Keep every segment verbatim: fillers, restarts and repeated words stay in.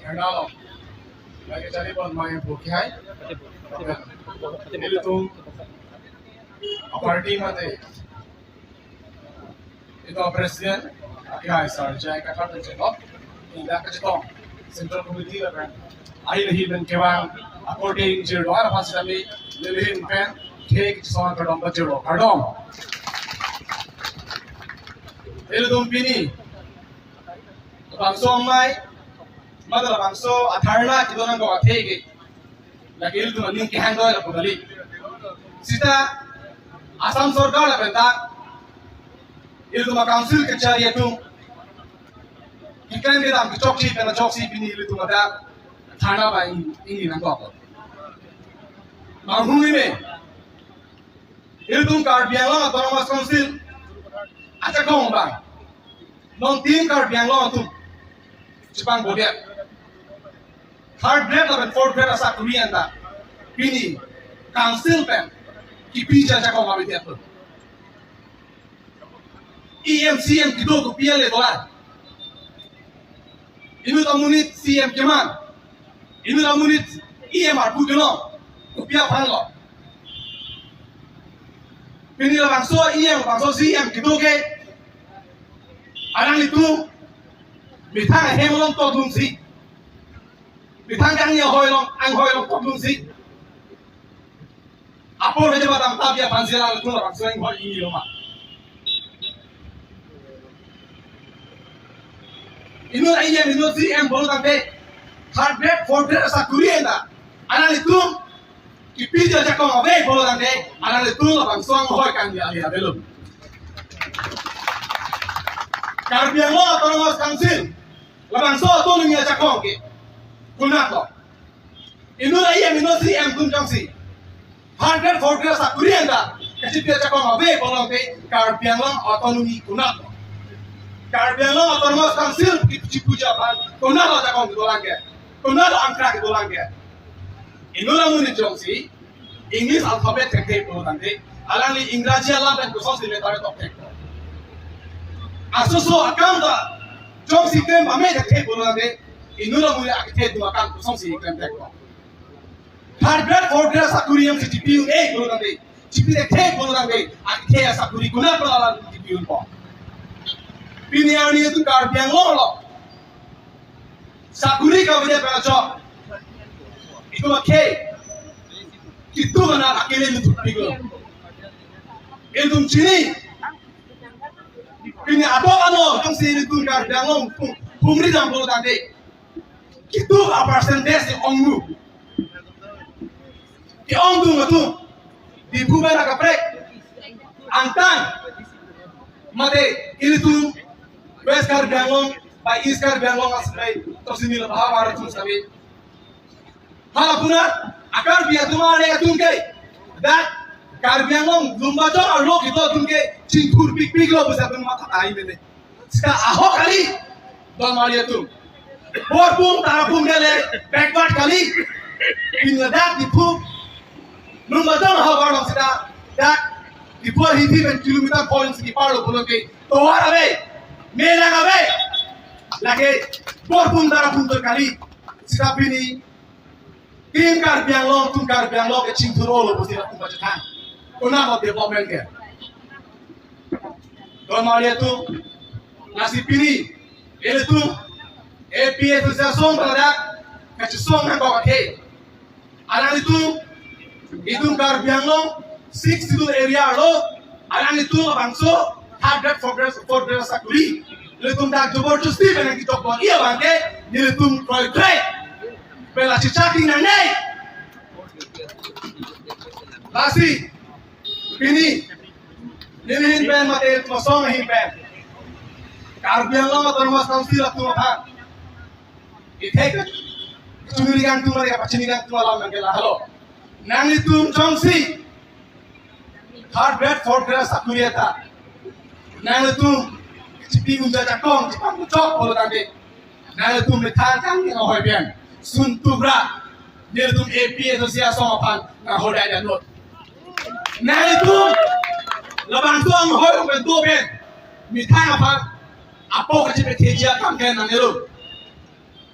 Hello. Lagi cari buat main bukihai. Ilitum aparty mate. Ilitum president, akihai sir, jai kakar tu cekok. Inda kacetong. Central committee lapen. Ahi lahi pen kevang. According to our first kami, lilihin pen. Cake song kardom pajero. Kardom. Ilitum pini. Bangso amei, mate labangso adharna kedo nangkok athe ke. Lake ilitum aning kehang doi lapu kali. Sita Assam sorkar lapen ta ilitum a-council kachari atum. Ikan kedam kechokche pen achoksi pini ilitum ada adharna ba ing, ingni nangkok. Manghumri me. Ilitum Karbi Anglong Autonomous Council ajakong abang. Non team Karbi Anglong atum chepang bodia. Third grade lapen fourth grade asakuri anta pini council pen kipiji ajakong abang dia. E M C M kedo kopi ale dola. Inut amonit C M keman. Inut amonit E M arpu keno. Kopi aphan lo. Pini labangso E M, bangso C M kedo ke. Alanglitum methang ahem along todungsi. Methang kangni ahoi along, anghoi along todungsi. Apor aja badam tapi aphan sila langsung orang sering hoi ini loma. Inut E M, inut C M bolo tangte. Third grade, fourth grade asakuri anta. Alanglitum kipiji ajakong ave bolo tangte. Alanglitum labangso anghoi kangni ali ave lo. Karbi Anglong Autonomous Council labangso autonomy ajakong ke. Konat lo. Inut E M, inut C M atum jongsi third grade, fourth grade asakuri anta kachipi ajakong ave bolo tangte Karbi Anglong autonomy konat lo. Karbi Anglong Autonomous Council kichipuji aphan konat lo ajakong kedolang ke. Konat lo angkra kedolang ke. Inut amonit jongsi English alphabet thekthe bolo tangte, alangli Ingraji alam pen kosonsi letter tokthek. Asoso akam ta jongsi klem pame thekthe bolo tangte, inut amonit akethe atum akam kosonsi klemthek. Third grade, fourth grade asakuri jongsi chipi un-e bolo tangte, chipi thekthe bolo tangte, akethe asakuri konat lo alam chipi unpo. Pini arni itum Karbi Anglong lo. Sakuri kavide pen achok. Itum akhei. Itum anak akele lutuk piglo. Itum chini. Pini abok ano jongsi itum Karbi Anglong pum, pumri dam bolo tangte. Itum a-percentage ni ongnu. Ke-ongdung atum. Diphu pen akaprek. Angtan. Mate ilitum West Karbi Anglong, ba East Karbi Anglong asai, tosi nila bahwa atum sabi. Hala puna, a-Karbi atum ale atum ke. Dak, Karbi Anglong, Lumbajong arlo kedo atum ke, chingthur pikpik lo pusi atum matha ai mene. Sita ahok kali, Don Mario atum. Borpung Tarapung dele backward kali. Pini dak Diphu. Lumbajong havar long sita dak Diphu hithi pen kilometer point si kepar lo pulo ke. Tovar ave. Melang ave. Lake Borpung Tarapung to kali. Sita pini Team Karbi Anglong, atum Karbi Anglong ke chingthur olo pusi atum pachethang. Konat lo development ke. Don Mario atum, lasi pini, ilitum, A P H L C asong pada, kachisong nangkok athe. Alanglitum, itum Karbi Anglong, six schedule area lo, alanglitum labangso, third grade, fourth grade, fourth grade asakuri. Ilitum dak jabardasti pen nangkejok bon iya abang ke, ilitum kroikre. Pen la chichak ting nangne. Lasi, pini, neli ahin pen mate masong ahin pen. Karbi Anglong Autonomous Council atum aphan. Ithek, chunuri kangtung mari apa chini kangtung alam nangke lahelo. Nanglitum jongsi third grade, fourth grade asakuri anta. Nanglitum chipi un-e ajakong, chipang kuchok bolo tangte. Nanglitum methang kangni ahoi pen. Sun tubra. Nelitum A P H L C asong aphan nanghodai danlo. Nanglitum labangso anghoi pen do pen. Methang aphan. Apo kachipetheji akam ke nanglitum.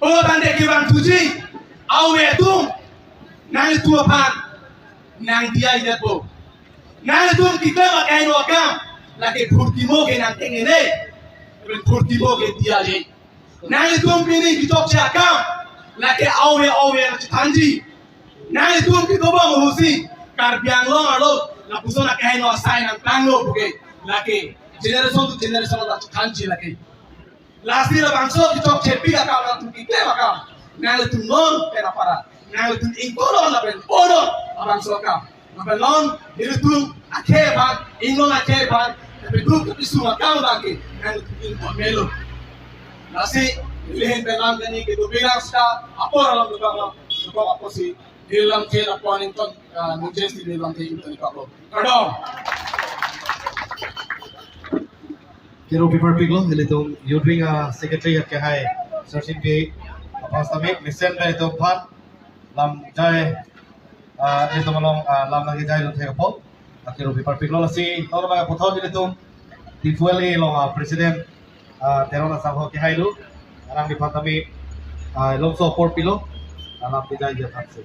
Pulotangte kevang thuji, ave atum, nanglitum aphan nangdiya detpo. Nanglitum keklem akeheno akam, lake phurtimo ke nangtengne, lapen phurtimo ke diyaji. Nanglitum pini kechokche akam, lake ave ave nangchethanji. Nanglitum kedobom ahutsi, Karbi Anglong arlo, lapuson akeheno asai nangtanglo puke, lake generation to generation nangchethanji lake. Lasi labangso kechokchepik akam nangtum keklem akam, nanglitum non pen apara, nanglitum ingkoi non lapen po non labangso akam. Lapen non nelitum akhei aphan, inglong akhei aphan, lapen duk kepisung akam abangke nanglitum ingkoi melo. Lasi neli ahin pen lam kani kedo bilang seta apor alam dukang lo, dukang apotsi neli lamthe apor ington, ah, ningje si neli lamthe ington ikaplo. Kardom. Kero paper piklo, nelitum youth wing, ah, secretary akehai Sachin Bey aphan sitame mesen pen itum aphan lam jai, ah, nelitum along, ah, lam nangkejai lun thek apot, ah, kero paper piklo. Lasi non abang puthot nelitum T four L A along, ah, president, ah, Teron Asangho kehai lo, arang di aphan tame, ah, longso apor pilo, ah, lam kejai jathansi.